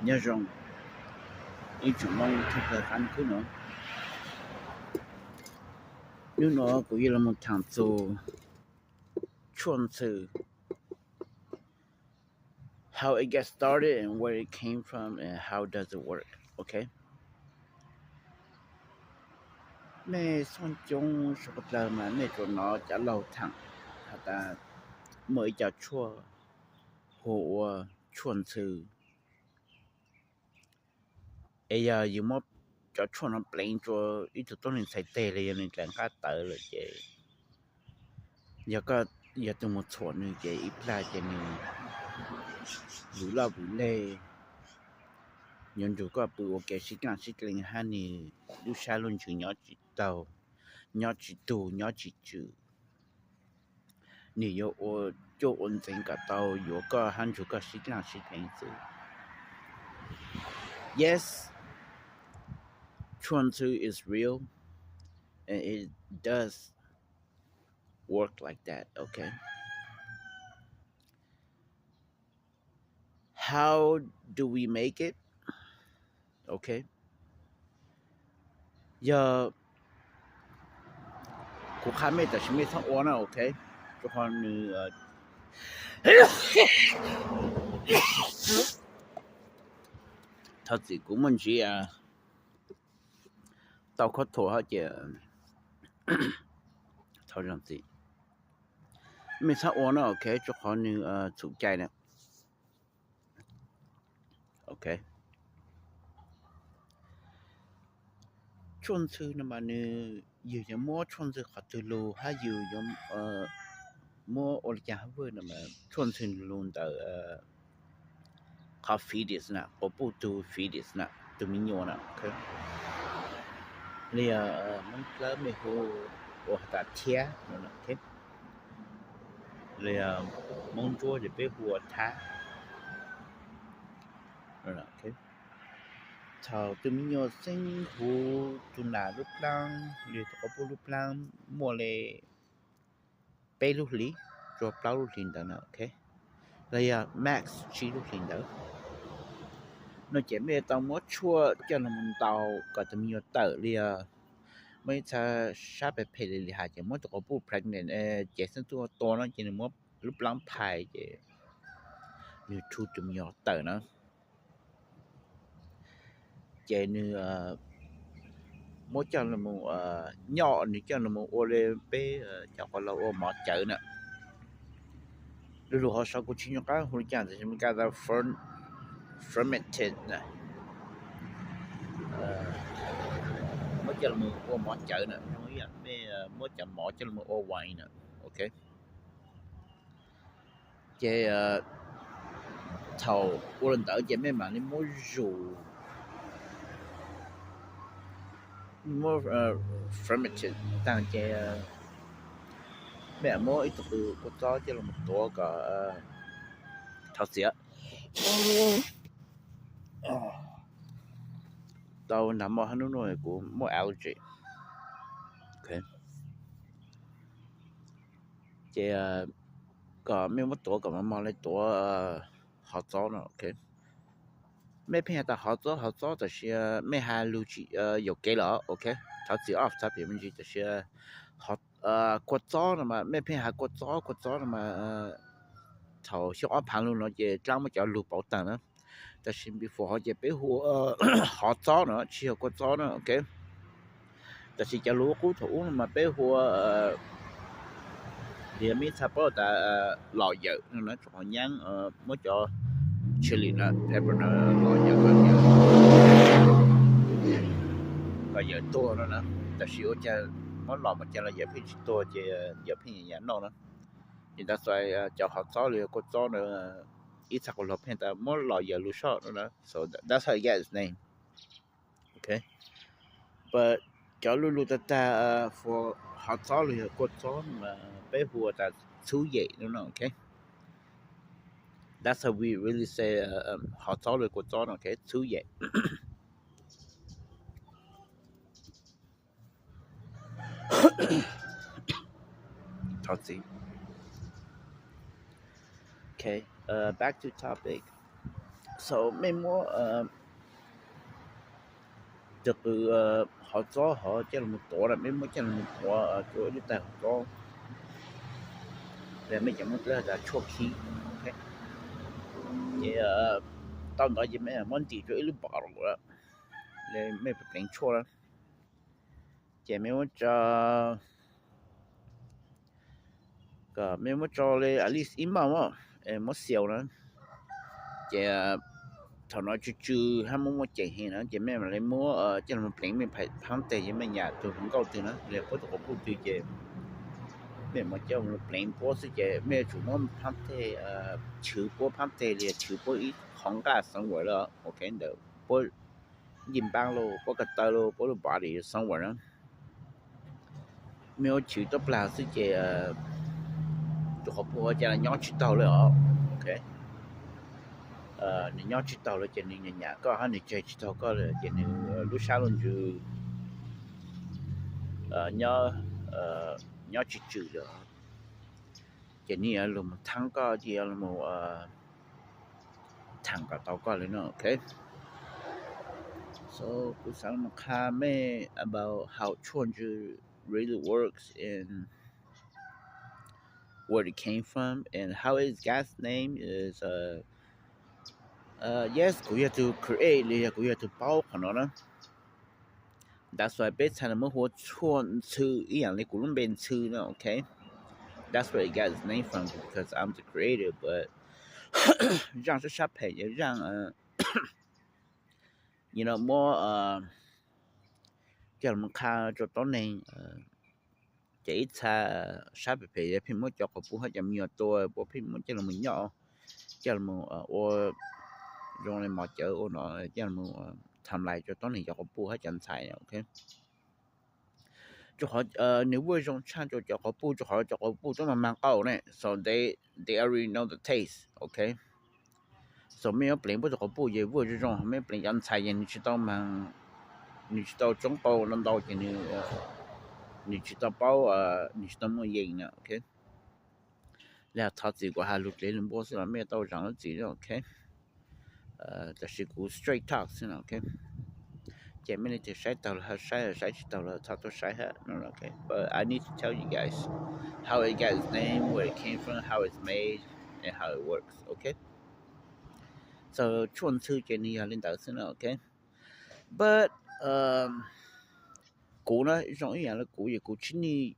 Nyob zoo ib tsoom Hmoob thoob plaws qab ntuj khwb no. Hnub no kuv yuav los mus tham txog tshuaj ntxhw, how it gets started and where it came from and how does it work, ok? Mej txhob coob sawv daws mas mej tsuas hnov cov laug tham has tas muaj ib co tshuaj hu ua tshuaj ntxhw, es yog yus muab cov tshuaj no pleev rua ib tug tuab neeg txhais teg los yog nws dlaim qab tawv lawm ces yog koj yog tus mus txhuam nws ces ib plag ces nws vwm loj vwm leg, yuav nrug koj pw ua ke sib dlaaj sib dlees hab nws lub sab lub ntsws nyob tsis taug, nyob tsis tug, nyob tsis tswm. Nws yuav ua cuaj ua ntxeev kom tau yuav koj hab nrug koj sib dlaaj sib dlees xwb. Yes, tshuaj ntxhw is real and it does work like that, okay? How do we make it? Okay. Yog kuv qha mej tam sim mej txhob ua na, okay? Rua qhov nws, thov txim kuv muaj ntsis tau khob thuas hab ces thov zoo txim. Mej txhob ua na, okay? Rua qhov nws txhum cai na. Ok. Tshuaj ntxhw no mas nws, yus yuav muab tshuaj ntxhw qhov twg lug hab yus yuav muab ua li cas hab vwj no mas tshuaj ntxhw lug ntawm qhov fetus na, quas puj tug fetus na, tug me nyuam na. Li Moob Dlawb mej hu ua has tas thiab no, li Moob Ntsuab ces peb hu ua thab. Thaum tug me nyuam xeeb huv tug nam lub plaab, li tug quas puj lub plaab muaj li peb lub hlis, rua plaub lub hlis ntawd na, ok, los yog max tsib lub hlis ntawd no ces mej tau muab tshuaj coj los ntaus kom tug me nyuam tawm li, muaj ib txha sab phem phem li li has ces muab tug quas puj pregnant ces xeeb tub tua no ces nws muab lub plaab phais ces nws rhu tug me nyuam tawm na. Ces nws muab coj los mus nyoj, nws coj los mus ua li peb cov quas laug ua mov cawv na. Lub lus hauv saud kuv tsis nco qab hu li cas, tab sis Meskas tas fermented na. Muab coj los mus ua mov cawv na, zoo ib yam mej muab cov mov coj los mus ua wine na, ok. Ces thaum ua li ntawd ces mej mam li muab zus, muab fermented taag ces mej muab ib tug kua txob coj los tuav kom, thov txim, tau nag hmo hab nub nua kuv muaj allergy. Ces kom mej muab tuav kom mos mos li tuav hov txob no, ok. Mej pheej has tas hov txob, hov txob, tab sis mej has lug tsis yuam kev lawm, ok. Thov txim off topic me ntsis, tab sis kua txob no mas mej pheej has kua txob, kua txob no mas thaum xyoo ob phaav lug no ces dlaab muab cov lug pauv taag na. Tab sis before hov ces peb hu ua hov txob no, tsis yog kua txob na, ok. Tab sis cov lug ub qub thaum ub no mas peb hu ua, li mej txhaj paub tas los yawm no na, tsoom qhov nyaab muab cov chili na, pepper na, los yawm, los yawm tuag no na. Tab sis ua cas muab los ua cas los yawm pheej tsis tuag ces yawm pheej yav noj na. Ces ntawd xwb cov hov txob los yog kua txob na, ib txha quas laug pheej tas muab los yawm lug soj no na. So that's how it gets its name. Ok. But cov lug lug tag tag for hov txob los yog kua txob mas peb hu ua tas txhub yem no na, ok. That's how we really say hov txob los kua txob no, ok, txhub yem. Thov txim. Ok, back to topic. So mej muab cov qws hov txob hov coj los tuav na, mej muab coj los tuav rau ib lub tais hov txob, mej cov muab dlej tas tshuaj khib. Ces tau ntawd ces mej muab ntim rau ib lub bottle, mej pleev tshuaj na, ces mej muab tso, kom mej muab tso li at least ib maj, muab xaus na, ces thaum no tsw tsw hab muaj muaj ceem heev na ces mej mam li muab coj los pleev mej phaab teg, ces mej nyam tug hluas nkauj twg na los puab tug quas puj twg ces mej mam coj los pleev puab xwb ces mej yuav tsum muab phaab teg, chwv puab phaab teg los yog chwv puab ib qho nqaj somewhere lawm, ok, ntawm puab ncej npaab los puab ko taw los puab lub body somewhere na. Mej yuav chwv tuab plag xwb ces tus quas puj ua cas nyob tsis taug li os, ok. Nws nyob tsis taug lawm ces nws nyam nyam koj hab nws tseg tsis taug koj lawm ces nws lub sab lub ntsws nyob tsis tswm lawm, ces nws yuav lug mus thaab koj, ces yuav lug mus thaam kom tau koj li no, ok. So kuv xaav mus qha mej about how tshuaj ntsws really works and where it came from and how its guy's name is, uh, uh, yes, kuv yog tug create li, yog kuv yog tug paub qhov no na. That's why peb txhaj muab hu ua tshuaj ntxhw ib yaam li kuv lub npe ntxhw na, ok. That's where it got its name from because I'm the creator, but zaaj sab sab phem yog zaaj, you know, muab coj los qha rua tuab neeg, ces ib txha sab phem phem yog pheej muab cov quas puj hab cov me nyuam tua, puab pheej muab coj los nyob, coj los ua zoo li mov cawv ua no, coj los tham lais rua tuab neeg cov quas puj hab cov ntxhais, ok. Rua qhov nws vuaj zoo tshaj rua cov quas puj, rua qhov cov quas puj tuab maag maag qau ne, so they, they already know the taste, ok. So mej yuav pleev puab tug quas puj ces vuaj zoo zoo, mej pleev cov ntxhais ces nws tsis tau maag, nws tsis tau tsoob qau ntau ntau ces nws tsis tau paub, nws tsis tau muaj yeej na, ok. Li thov txim kuv has lug dlev lug npua xwb los mej tau zaam lub txim, ok. Tab sis kuv straight talk xwb, ok. Ces mej leej twg saib taug los saib, saib tsis taug los txhob tuaj saib hab, ok. But I need to tell you guys how it got its name, where it came from, how it's made, and how it works, ok. So tshuaj ntxhw ces nws yog li ntawd xwb na, ok. But kuv na, zoo ib yaam le kuv, kuv tsis nij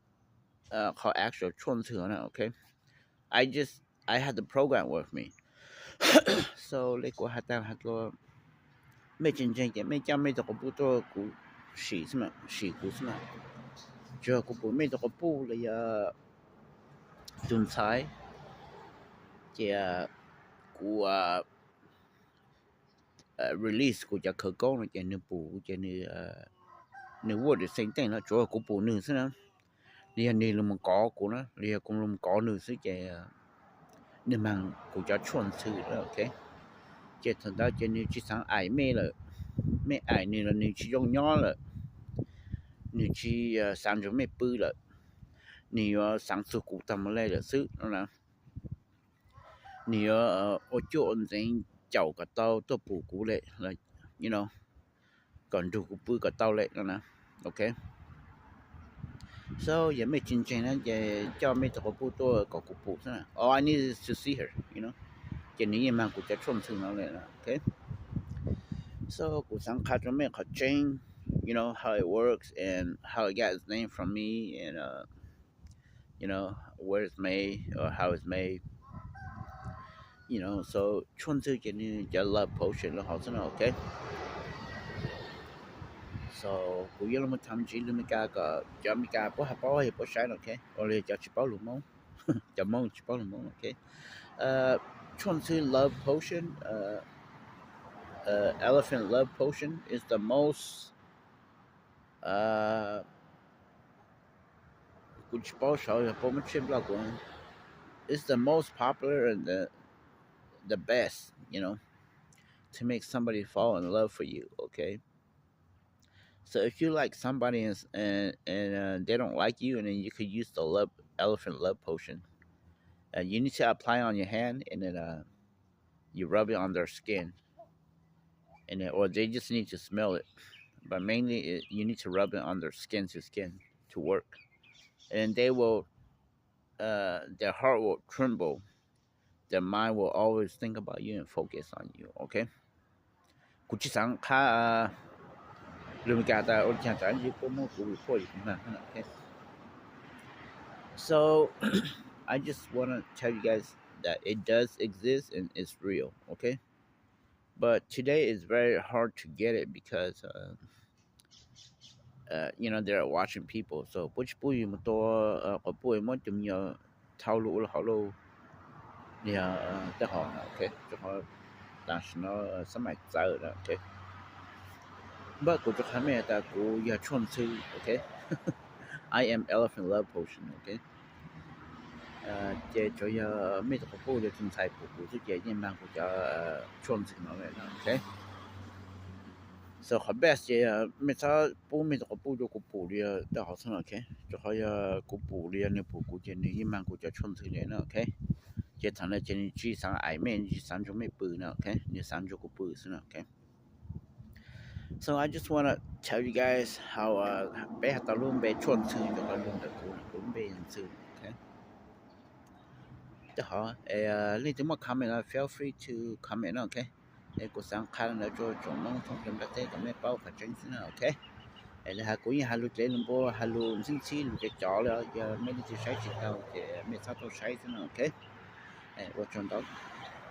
qhov actual tshuaj ntxhw na, ok. I just, I had the program with me. So le kuv has tas has dlua, mej tsis ntseeg ces mej coj mej tug quas puj tuaj kuv sim, sim kuv xwb na. Tsuas yog kuv pum mej tug quas puj los yog tug ntxhais, ces kuv release kuv cov khawv koob no ces nws pum ces nws vuaj the same thing no, tsuas yog kuv pum nws xwb na. Los yog nws lug mus kov kuv na, los yog kuv lug mus kov nws xwb ces nws maag kuv cov tshuaj ntxhw, ok. Ces thaum ntawd ces nws tsis xaav aim mej lawm, mej aim nws los nws tsis zoo nyob lawm, nws tsis xaav nrug mej pw lawm, nws yuav xaav txug kuv taag mus le lawm xwb no na. Nws yuav ua cuaj ua ntxeev caum kom tau tuaj pum kuv le, kom nrug kuv pw kom tau le no na, ok. So yog mej tsis ntseeg na ces coj mej tug quas puj tuaj kom kuv pum xwb na. All I need is to see her, you know. Ces nws yeej maag kuv cov tshuaj ntxhw no le, ok. So kuv xaav qha rua mej qhov tseeb, you know, how it works and how it got its name from me and, uh, you know, where it's made or how it's made. You know, so tshuaj ntxhw ces nws cov love potion lug hauv xwb no, ok. So kuv yuav lug mus tham ntsiv lus Amelikas kom cov Amelikas puab has paub yog puab saib no, ok, ua li cov tsis paub lus Moob, cov Moob tsis paub lus Moob, ok. Tshuaj ntxhw love potion, elephant love potion is the most, kuv tsis paub saib yog puab muab tshiab Nplog kuv, it's the most popular and the, the best, you know, to make somebody fall in love for you, okay? So if you like somebody and, and, and uh, they don't like you, and then you could use the love, elephant love potion. Uh, you need to apply on your hand, and then uh, you rub it on their skin. and then, or they just need to smell it. But mainly, it, you need to rub it on their skin to skin to work, and they will, uh, their heart will tremble. Their mind will always think about you and focus on you. Okay. Kuv tsis xav qha lus Meskas tas ua li cas, tab sis puab muab kuv report ces kuv mag. Okay. So I just want to tell you guys that it does exist and it's real. Okay. But today it's very hard to get it because uh, uh, you know, there are watching people. So puab tsis pub yus mus tua quas puj, muab cov me nyuam thau lug ua lub hauv lub, yog tej hov. Okay. Rau qhov tam sim no xab mais txawv na. Okay. Npaj kuv rau qhov mej tas kuv yog tshuaj ntxhw. Okay. I am elephant love potion. Okay. Ces tsuas yog mej tus quas puj yog tus ntxhais pum kuv xwb ces yeej mag kuv cov tshuaj ntxhw no li na. Okay. So qhov best ces mej txhob pub mej tus quas puj rau kuv pum li tej hov xwb no. Okay. Rau qhov yog kuv pum li yog nws pum kuv ces nws yeej mag kuv cov tshuaj ntxhw li na. Okay. Ces thaum no ces nws tsis xav aim mej, nws tsis xav ntsoov mej pw na. Okay. Nws xav ntsoov kuv pw xwb no. Okay. So I just wanna tell you guys how peb has tau lub npe tshuaj ntxhw, rau qhov lug ntawm kuv, kuv lub npe yog ntxhw. Okay. Tej hov, leej twg muaj comment no feel free to comment na. Okay. Es kuv xav qha ntawd rau tsoom Moob thoob plaws nplaj teb kom mej paub qhov tseeb xwb na. Okay. Es lawv has kuv yeej has lus dlev lus npua, has lus ntxhib ntxhib lus cov cov li, yog mej leej twg saib tsis tau ces mej txhob tau saib xwb na. Okay. Ua tsaug ntau.